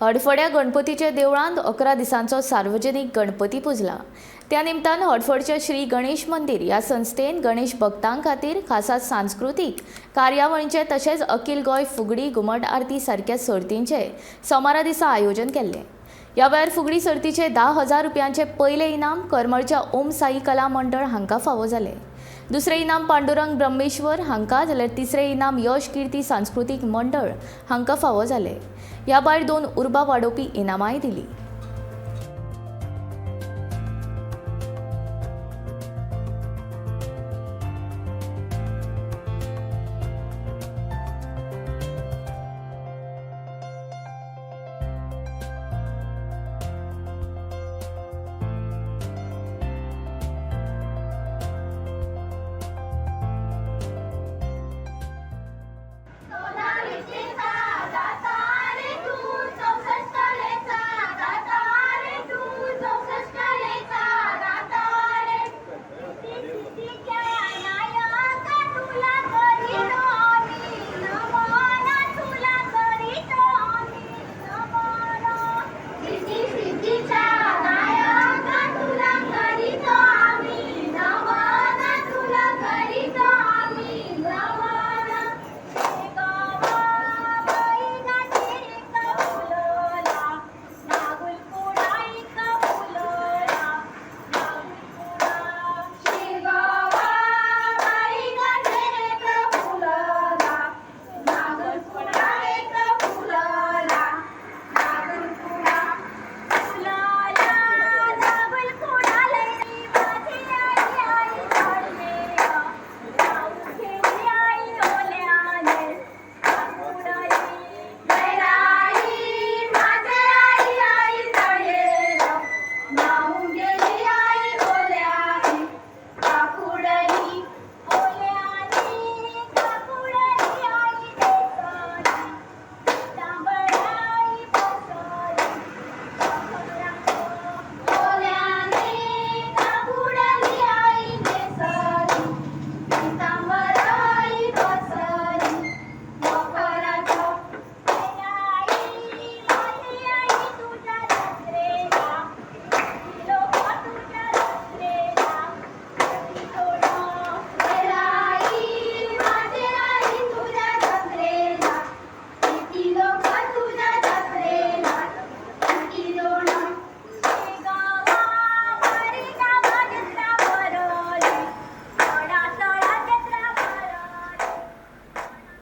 हडफड्या गणपतीच्या देवळांत 11 दिसांचो सार्वजनीक गणपती पुजला. त्या निमतान हडफडच्या श्री गणेश मंदिर ह्या संस्थेन गणेश भक्तां खातीर खासा सांस्कृतीक कार्यावळींचे तशेंच अखिल गोंय फुगडी घुमट आरती सारक्या सर्तींचे सोमारा दिसा आयोजन केल्लें. ह्या वेळार फुगडी सर्तीचे 10,000 रुपयांचे पयलें इनाम करमळच्या ओम साई कला मंडळ हांकां फावो जालें. दुसरें इनाम पांडुरंग ब्रह्मेश्वर हांकां, जाल्यार तिसरें इनाम यश किर्ती सांस्कृतीक मंडळ हांकां फावो जालें. ह्या भायर 2 उर्बा वाडोवपी इनामांय दिली.